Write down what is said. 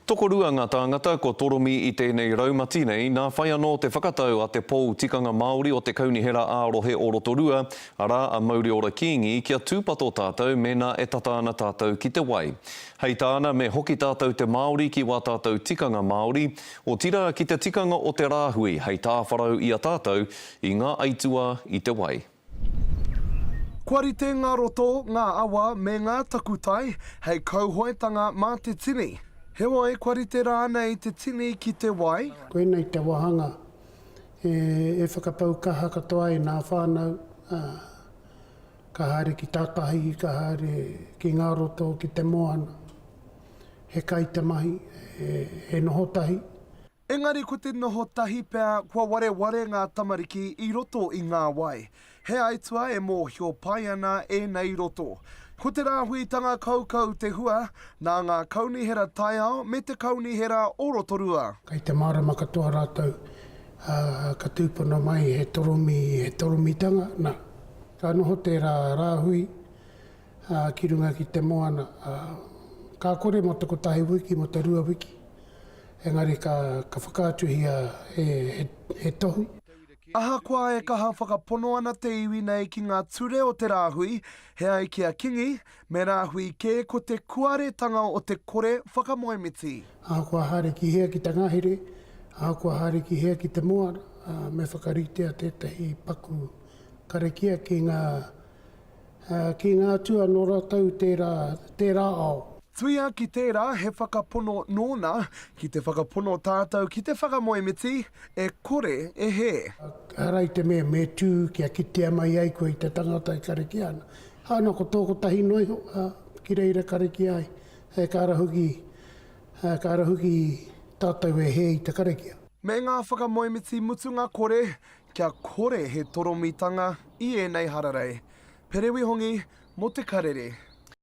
Tokorua ngā tāngata kua toromi i tēnei raumati nei, nā whai anō te whakatau a te Pou Tikanga Māori o te Kaunihera ā-Rohe o Rotorua, arā a Mauriora Kingi, kia tūpato tātou mēnā e tata ana tātou ki te wai. Hei tāna, me hoki tātou te Māori ki wā tātou tikanga Māori, otirā ki te tikanga o te rāhui hei tāwharau i a tātou i ngā aituā i te wai. Kua rite ngā roto, ngā awa me ngā takutai hei kauhoetanga mā te tini. Heoi, kua rite rānei te tini ki te wai? Koinei te wāhanga e whakapau kaha katoa ai nā whānau, ā, ka haere ki tātahi, ka haere ki ngā roto, ki te moana. He kai te mahi, he noho tahi. Engari ko te noho tahi pea kua wareware ngā tamariki i roto i ngā wai. He aituā e mōhio pai ana ēnei roto. Ko te rāhuitanga kaukau te hua nā ngā kaunihera taiao me te kaunihera o Rotorua. Kei te mārama katoa rātou, ā, ka tūpono mai he toromi, he toromitanga, nā, ka noho tērā rāhui, ā, ki runga ki te moana, ā, ka kore mō te kotahi wiki, mō te rua wiki. Engari ka whakaatuhia he tohu. Ahakoa e kaha whakapono ana te iwi nei ki ngā ture o te rāhui, he ai ki a Kingi, me rāhui kē ko te kuaretanga o te kore whakamoemiti. Ahakoa haere ki hea ki te ngahere, ahakoa haere ki hea ki te moana, me whakaritea tētahi paku karakia ki ngā Ā, ki ngā atua nō rātou tērā, tērā ao. Tuia ki tērā he whakapono nōna, ki te whakapono tātou ki te whakamoemiti, e kore e hē. Ehara i te mea me tū kia kitea mai ai koe i te tangata e karakia ana. Āna, ko tō kotahi noa iho, ā, ki reira karakia ai. E ka ara hoki, ā, ka ara hoki tātou e hē i te karakia. Me ngā whakamoemiti mutunga kore, kia kore he toromitanga i ēnei hararei. Pere Wihongi mō Te Karere.